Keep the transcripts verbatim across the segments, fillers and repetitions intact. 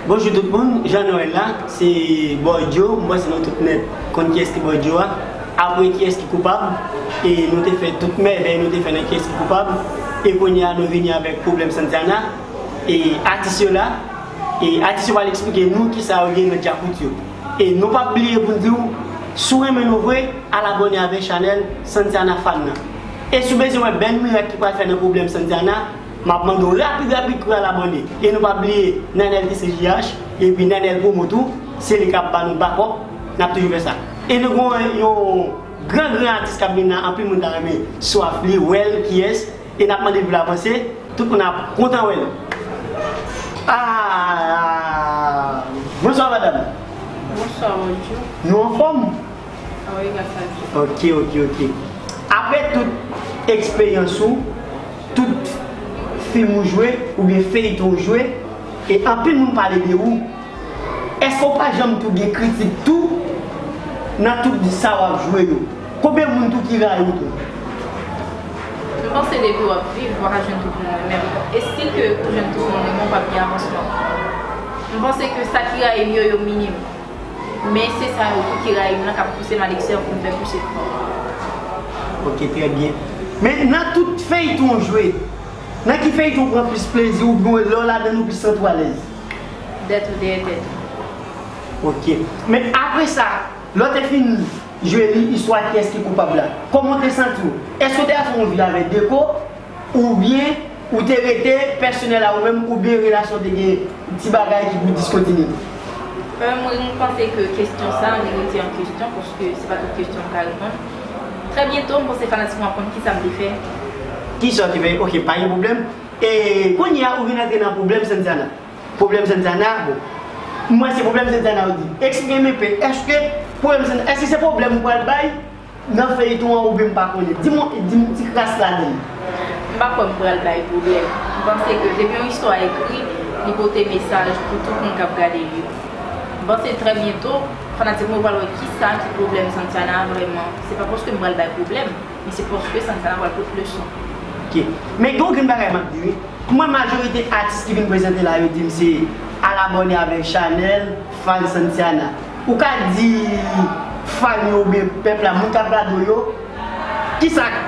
Bonjou tout moun, Jean Noël la, se Boy Joe, m panse nou tout nèt konn kiyès ki Boy Joe a. Apre kiyès ki koupab, e nou te fè tout mèvèy nou te fè nan kiyès ki koupab, e kounye a nou vini avèk pwoblèm Santiana, e atis yo la, e atis yo pral eksplike nou kisa yo gen nan djakout yo. E nou p ap bliye pou n di w, si w renmen nou vre, al abòne avèk chanèl Santiana Fan nan. E si w bezwen wè bèl mirak ki pral fè nan pwoblèm Santiana, m ap mande w rapid rapid pou w al abòne. E nou p ap bliye, Nanel T C J H, epi Nanel Promo tou, se li k ap ba nou bakòp, n ap toujou fè sa. E nou gen yon gran gran atis k ap vin la, anpil moun ta renmen swaf li, wè l, kiyès, e n ap mande pou l avanse, tout moun ap kontan wè l. Ah, bonswa madanm. Bonswa Rodjo. Nou anfòm? Ah wi, gras a Dye. Ok, ok, ok. Apre tout eksperyans ou, tout fim ou jwe, oubyen feyton ou jwe, e anpil moun pale de ou, èske w pa janm tou gen kritik tou nan tout sa w ap jwe yo? Konbyen moun tou ki rayi w tou? M panse depi w ap viv, w pa ka jwenn tout moun renmen w. E si ke ou jwenn tout moun renmen w, w p ap gen avansman. M panse ke sa ki rayi m yo, yo minim. Men se sa yo tou ki rayi m nan k ap pouse m al ekstè pou m fè plis efò. Ok, trè byen. Men nan tout feyton w jwe, nan ki feyton w pran plis plezi oubyen lè w ladan l ou plis santi w alèz? Dèt ou dèyè tèt ou. Ok. Men apre sa, lè w te fin jwe li, istwa kiyès ki koupab la, kòman w te santi w? Èske w te ap fè yon vi avèk Deko? Oubyen ou te rete pèsonèl a ou menm, oubyen relasyon te gen ti bagay ki pou diskontinye? Mwen, mwen panse ke kesyon sa a merite an kesyon, paske se pa tout kesyon m ka reponn. Trè byento, m panse fanatik mwen ap konn kisa m te fè. Kisa w te fè? Ok, pa gen pwoblèm. E kounye a, ou vin antre nan pwoblèm Santiana. Pwoblèm Santiana, bon. Mwen, se pwoblèm Santiana ou di. Eksplike m enpe, èske pwoblèm Santiana, èske se pwoblèm ou pral bay nan feyton an oubyen m pa konnen? Di m, di m ti kras ladan l. M pa kwè m pral bay pwoblèm. M panse ke depi yon istwa ekri, li pote mesaj pou tout moun k ap gade l yo. M panse trè byento, fanatik mwen yo pral wè kisa ki pwoblèm Santiana vrèman. Se pa paske m pral bay pwoblèm, men se paske Santiana pral pot leson. Ok. Men gen yon grenn bagay m ap di wi. Pou mwen, majorite atis ki vin prezante la, yo di m se al abòne avèk chanèl Fan Santiana. Ou ka di fan yo oubyen pèp la, moun k ap gade w yo, kisa k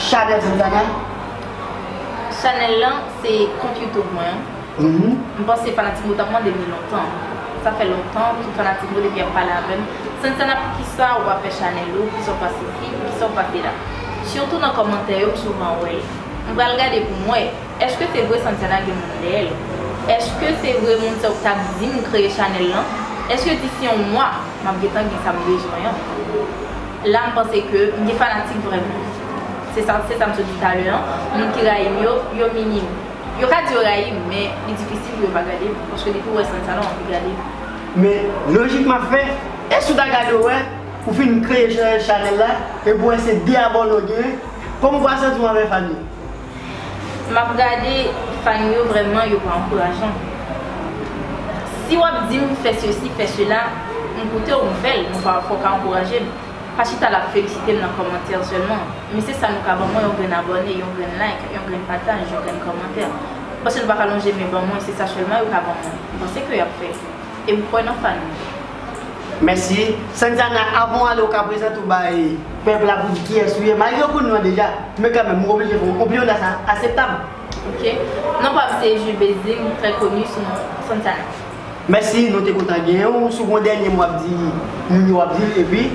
chanèl Santiana? Chanèl lan, se kont YouTube mwen an. Mhm. M panse fanatik mwen yo t ap mande m li lontan. Sa fè lontan, tout fanatik mwen yo depi y ap pale avè m. Santiana, poukisa ou pa fè chanèl ou? Poukisa ou pa sesi? Poukisa ou pa sela? Sitou nan kòmantè yo, m souvan wè l. M pral gade pou m wè. Èske se vre Santiana gen moun dèyè l? Èske se vre moun sa yo t ap di m kreye chanèl lan? Èske disi yon mwa, m ap gentan gen sa m bezwen an? La, m panse ke m gen fanatik vrèman. Se sa, se sa m sot di talè an. Moun ki rayi m yo, yo minim. Yo ka di yo rayi m, men li difisil pou yo pa gade m. Paske depi w wè Santiana, w anvi gade m. Men, lojik m ap fè, e si w ta gade w wè, ou fin kreye chanèl la, epi w wè se de abòne w genyen, kòman w pral santi w anvè fan yo? M ap gade fan yo vrèman, yo pa ankourajan. Si w ap di m fè sesi, fè sela, m koute w, m fè l, men pafwa w ka ankouraje m. Pa chita l ap felisite m nan kòmantè sèlman. Men se sa nou ka ban mwen, yon grenn abòne, yon grenn like, yon grenn pataj, yon grenn kòmantè. Paske nou pa ka lonje men ban mwen, se sa sèlman yo ka ban mwen. M panse ke y ap fè. E m kwè nan fan yo. Mèsi. Santiana, avan w ale, w ka prezante w bay pèp la pou di kiyès ou ye. Malgre yo konn ou an deja, men kanmenm, m oblije fè w konpliman, sa akseptab. Ok. Non pa m se Jules Bézing, trè koni sou non Santiana. Mèsi, nou te kontan genyen w. Si w gen yon dènye mo w ap di moun yo, w ap di l, epi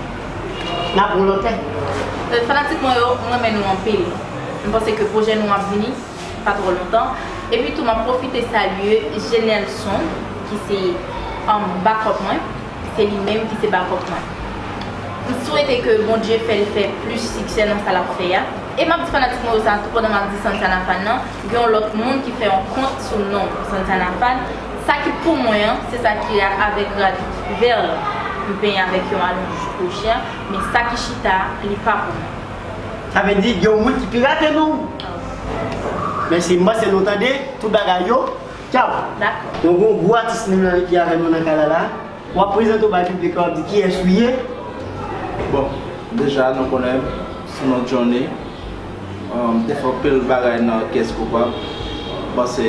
n ap pran lòt tè. Euh, fanatik mwen yo, m renmen nou anpil. M panse ke pwojè nou ap vini pa twò lontan. Epi tou, m ap pwofite salye Jenelson, ki se, um, bakòp mwen. Se li menm ki se bakòp mwen. M swete ke Bondye fè l fè plis siksè nan sa l ap fè a. E m ap di fanatik mwen yo sa tou pandan m ap di Santiana Fan nan, gen yon lòt moun ki fè yon kont sou non Santiana Fan. Sa ki pou mwen an, se sa ki a avèk rad vè m penyen avèk yon alonj kwochè, men sa ki chita a, li pa pou mwen. Sa vle di, gen yon moun ki pirate non w. Mèsi, m panse nou tande tout bagay yo. Tchaw. Dakò. Donk, yon gwo atis nou nan ki avè nou nan kay la la. W ap prezante w bay piblik la, w ap di kiyès ou ye. Bon, deja, nou konnen m sou non Johnny. Um, m te fè anpil bagay nan kiyès koupab. M panse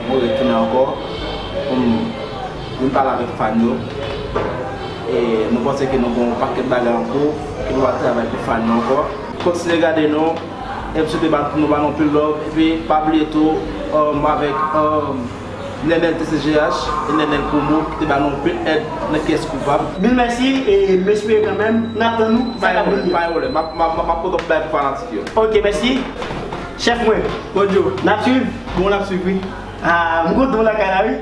mwen retounen ankò pou m Pale avèk fan yo. E nou panse ke nou gen yon pakèt bagay an kou, ke nou va travay pou fan yo ankò. Kontinye gade nou, e m swete ba nou ba nou anpil love, epi pa bliye tou, um, avèk, um, Nenel T C G H e Nenel Promo ki te ba nou anpil èd nan Kiyès Ki Koupab. Mil mèsi, e m espere kanmenm n ap tann nou sa k ap vini. Pa gen pwoblèm, m ap, m ap, m ap kontan pou bay pou fanatik yo. Ok, mèsi. Chèf mwen. Bonjou. N ap swiv? Bon, n ap swiv, wi. Ah, m kontan w lakay la, wi.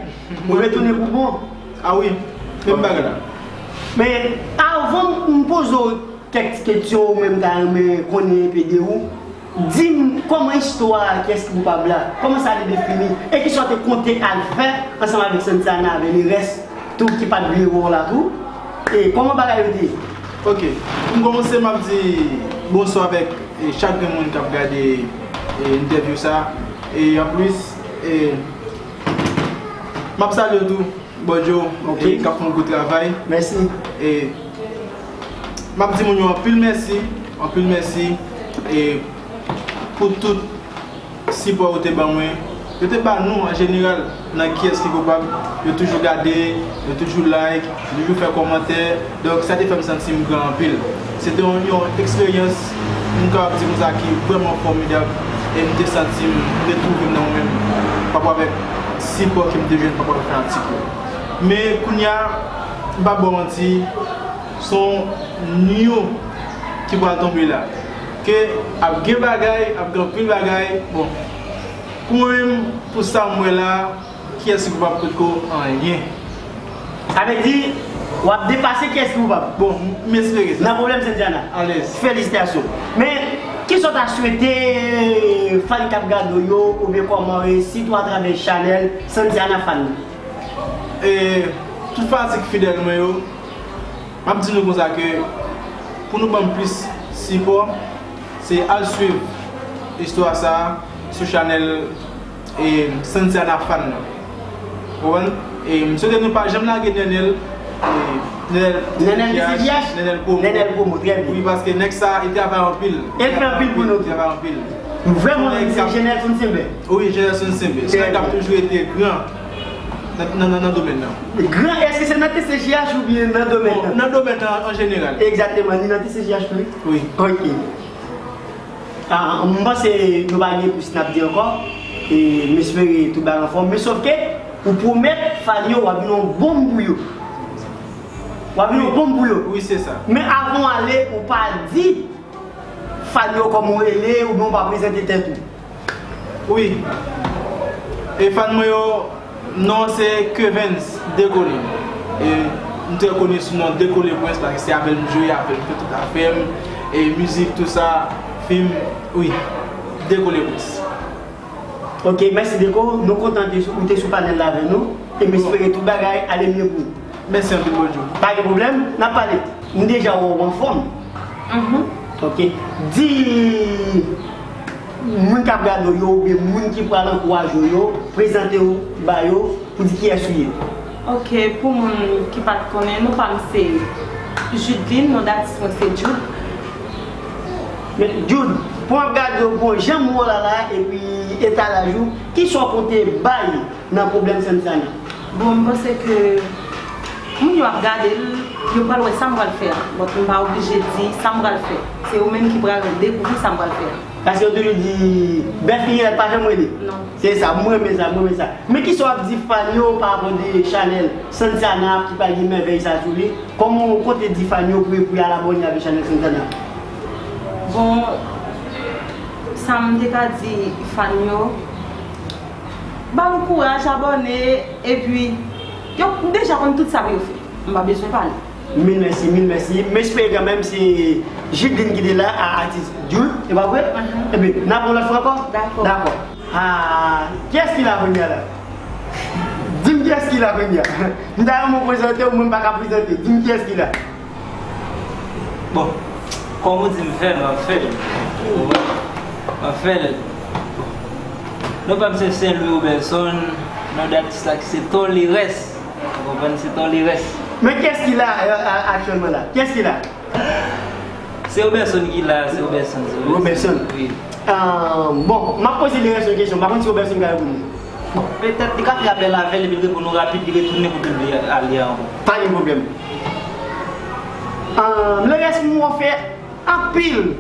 Ou retounen pou bon? Ah wi, menm bagay la. Men, avan m poze w kèk ti kesyon, ou menm ta renmen konnen enpe de ou, di m kòman istwa Kiyès Ki Koupab la, kòman sa te defini, e kisa w te konte al fè ansanm avèk Santiana, avèk lerès tou ki pa t vle wè w la tou, e kòman bagay yo te ye? Ok, pou m kòmanse, m ap di bonswa avèk, e, chak grenn moun k ap gade, e, entèvyou sa, e anplis, e, m ap salye w tou, Bòdjo, ok, e k ap fè yon gwo travay. Mèsi. E m ap di moun yo anpil mèsi, anpil mèsi, e pou tout sipò yo te ban mwen, yo te ba nou an jeneral nan Kiyès Ki Koupab, yo toujou gade, yo toujou like, yo toujou fè kòmantè, donk sa te fè m santi m gran anpil. Se te yon, yon eksperyans, m kapab di konsa, ki vrèman fòmidab, e m te santi m retwouve m nan mwen menm, pa rapò avèk sipò ke m te jwenn pa rapò avèk fanatik yo. Men kounye a, m p ap ba w manti, se yon nyon ki pral tonbe la. Ke ap gen bagay, ap gen anpil bagay. Bon, pou mwen menm, pou sa m wè la, Kiyès Ki Koupab potko anyen. Sa vle di, w ap depase Kiyès Ki Koupab. Bon, m, m espere sa. Nan pwoblèm Santiana. Alèz. Felisitasyon. Men, kisa w ta swete fan k ap gade w yo, oubyen kòman reyisi tou atravè chanèl Santiana Fan? E, tout fanatik fidèl mwen yo, m ap di nou konsa ke pou nou ban m plis sipò, se al swiv istwa sa a sou chanèl, e, Santiana Fan nan. Ou konprann? E m swete nou pa janm lage Nenel, e, Nenel, Nenel T C G H, T C G H, Nenel Promo. Nenel Promo, trè byen. Wi, paske nèg sa, li travay anpil. E l fè anpil pou nou. Li travay anpil. Vrèman, se Generation Senbè. Wi, Generation Senbè. Se nèg k ap toujou rete gran nan, nan, nan, nan domèn nan. Gran, èske se nan T C G H oubyen nan domèn nan? Bon, nan domèn nan an jeneral. Egzakteman, ni nan T C G H tou, wi? Wi. Ok. Ah, m panse nou pa gen plis n ap di ankò. E m espere tout bagay anfòm. Men sòf ke ou pwomèt fan yo w ap vin yon bonm pou yo. W ap vin yon bonm pou yo. Wi, se sa. Men avan w ale, ou pa di fan yo kòman w rele oubyen w pa prezante tèt ou. Wi. E fan mwen yo, non se Kevens Dekole. E m trè koni sou non Dekole Prince, paske se avè l m jwe, avè l m fè tout afè m. E mizik, tou sa, fim, wi. Dekole Prince. Ok, mèsi Deko. Nou kontan te, ou te sou panèl la avè nou. E m espere tout bagay ale byen pou ou. Mèsi anpil, Bondye. Pa gen pwoblèm, n ap pale. M deja wè w anfòm. Mhm. Ok. Di moun k ap gade w yo, oubyen moun ki pral ankouraje w yo, prezante w ba yo, pou di kiyès ou ye. Ok, pou moun ki pa t konnen, non pa m se Judeline, non datis mwen se Jude. Men, Jude, pou m ap gade w, bon, jan m wè w la la, epi etalaj ou, kisa w konte bay nan pwoblèm Santiana? Bon, m panse ke moun yo ap gade l, yo pral wè sa m pral fè a. But m pa oblije di sa m pral fè. Se yo menm ki pral dekouvri sa m pral fè a. Paske yo toujou di, bèf ki gen lèt pa janm rele. Non. Se sa, m renmen sa, m renmen sa. Men kisa w ap di fan yo pa rapò de chanèl Santiana ki pral gen mèvèy sa sou li? Kòman w konte di fan yo pou yo, pou yo al abòne avèk chanèl Santiana? Bon, sa m te ka di fan yo, ba m kouraj, abòne, epi yo deja konn tout sa pou yo fè. M pa bezwen pale. Mil mèsi, mil mèsi. M espere kanmenm se Judeline ki te la, a, atis Jude, e pa vre? Mhm. Ebyen, n ap yon lòt fwa ankò? Dakò. Dakò. Ah, kiyès ki la kounye a la? Di m kiyès ki la kounye a. M ta renmen w prezante w, mwen m pa ka prezante. Di m kiyès ki la. Bon, kòm ou di m fè l, m ap fè l. Ou konprann? M ap fè l. Non pa m se Saint Louis Robertson, non datis la ki se Ton Lerès. Ou konprann, se Ton Lerès. Men kiyès ki la, euh, a-, aktyèlman la? Kiyès ki la? Se Robertson ki la, se Robertson, se Robertson. Robertson? Wi. Ah, bon, m ap poze Lerès yon kesyon, m pa konn si Robertson ka reponn li. Petèt li ka fè apèl avè l epi l reponn ou rapid, li retounen kote l vle ale a ankò. Pa gen pwoblèm. Ahn, Lerès, m wè w fè anpil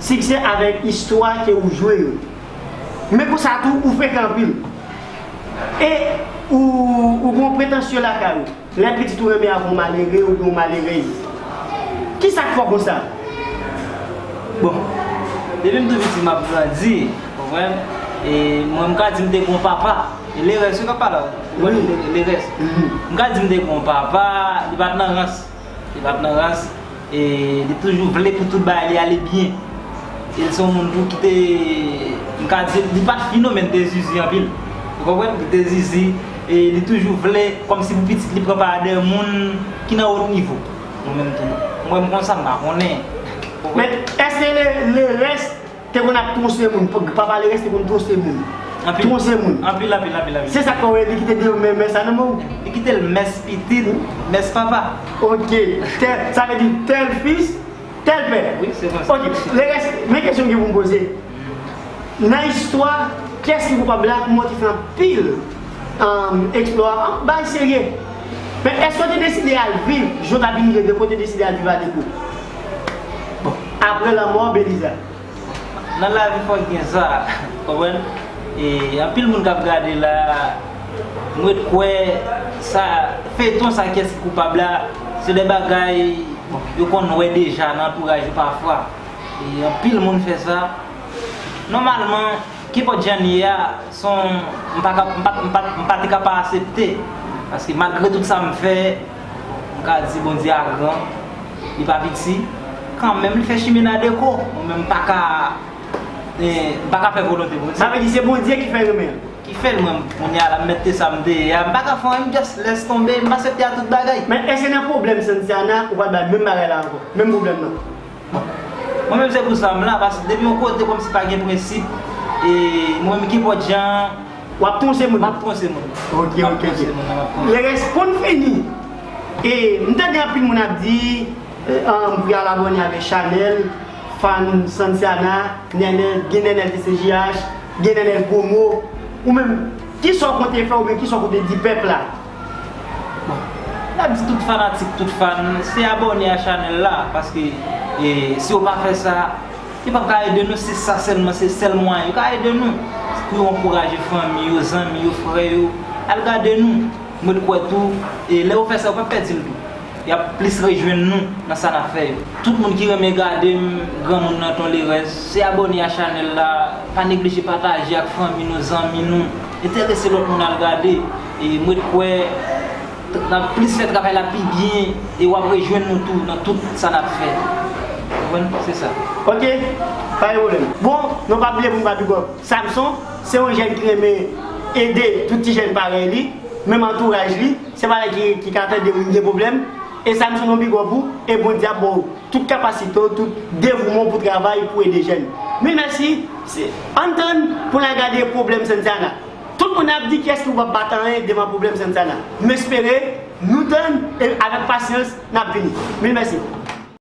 siksè avèk istwa ke ou jwe yo. Men konsa tou, ou frekan anpil. E ou, ou gen yon pretansyon lakay ou. Lè pitit ou renmen avè yon malere oubyen yon malerèz. Kisa k fè w konsa? Bon, depi m tou piti m ap grandi, konprann? E mwen m ka di m te gen yon papa. E Lerès wi k ap pale a. Wi. Lerès. M ka di m te gen yon papa, li pa t nan rans. Li pa t nan rans. E li toujou vle pou tout bagay li ale byen. E li se yon moun tou ki te, m ka di, li pa t finon, men li te zizi anpil. Ou konprann? Li te zizi, e li toujou vle, kòmsi pou pitit li pran pa dèyè moun ki nan wòt nivo. Mwen menm tou, mwen m konsa, m pa konnen. Ou konprann? Men èske Lerès te konn ap twonse moun? Papa Lerès te konn twonse moun. Anpil. Twonse moun. Anpil, anpil, anpil, anpil. Se sa k fè w wè li kite de men, men sa nan men w? Li kite l mès pitit, mès papa. Ok. Tèl, sa vle di tèl fis, tèl pè. Wi, se konsa. Ok. Lerès, men kesyon m gen pou m poze. Nan istwa, kiyès ki koupab la? Kòman w te fè anpil, um, eksplwa, bagay serye. Men èske w te deside al viv, jan w t ap vin jwe de kote, w te deside al viv a de kou? Bon, apre lanmò Beliza. Nan lavi fòk gen sa, konprann? E anpil moun k ap gade la, mwen kwè sa, feyton sa, kiyès ki koupab la, se de bagay, bon, yo konn wè deja nan antouraj yo pafwa. E anpil moun fè sa. Nòmalman, kenpòt jan l ye a, se yon, m pa ka, m pa, m pa, m pa te ka pa aksepte. Paske malgre tout sa m fè, m ka di Bondye a gran, li pa piti. Kanmenm, li fè chimen nan de kou. Mwen menm, m pa ka, eh, m pa ka fè volonte Bondye. Sa vle di se Bondye ki fè l renmen l? Ki fè l, mwen, kounye a la, m mèt te sa m te ye a. M pa ka fè anyen, m just lès tonbe, m aksepte a tout bagay. Men èske nan pwoblèm Santiana, ou pral bay menm bagay la ankò? Menm pwoblèm nan? Mwen menm se pou sa m la, paske depi yon kote kòmsi pa gen prensip, e mwen menm kenpòt jan, w ap twonse moun nan? M ap twonse moun nan. Ok, ok, ok. M ap twonse moun nan, m ap twonse. Lerès, pou n fini, e m tande anpil moun ap di, e, an, pou y al abòne avèk chanèl, fan Santiana, Nènèl, gen Nènèl T C J H, gen Nènèl Promo, ou menm, kisa w konte fè oubyen kisa w konte di pèp la? Bon, n ap di tout fanatik, tout fan, se abòne a chanèl la, paske, e, si yo pa fè sa, yo p ap ka ede nou, se sa sèlman, se sèl mwayen yo ka ede nou. Pou yo ankouraje fanmi yo, zanmi yo, frè yo, al gade nou. Mwen kwè tou, e lè yo fè sa, yo p ap pèdi l tou. Y ap plis rejwenn nou nan sa n ap fè yo. Tout moun ki renmen gade m, granmoun nan Ton Lerès, se abòne a chanèl la, pa neglije pataje ak fanmi nou, zanmi nou, enterese lòt moun al gade. E mwen kwè n ap plis fè travay la pi byen e w ap rejwenn nou tou nan tout sa n ap fè. Ou konprann? Se sa. Ok, pa gen pwoblèm. Bon, nou pa bliye pou nou pa big up Samson, se yon jèn ki renmen ede tout ti jèn parèy li, menm antouraj li, se pa lè ki, ki ka tande moun gen pwoblèm. E Samson, yon big up ou, e Bondye ap ba w tout kapasite w, tout devouman w pou travay, pou ede jèn. Mil mèsi, se, ann tann pou n al gade pwoblèm Santiana. Tout moun ap di kiyès ki pou pa bat anyen devan pwoblèm Santiana. M espere nou tann e avèk pasyans n ap vini. Mil mèsi.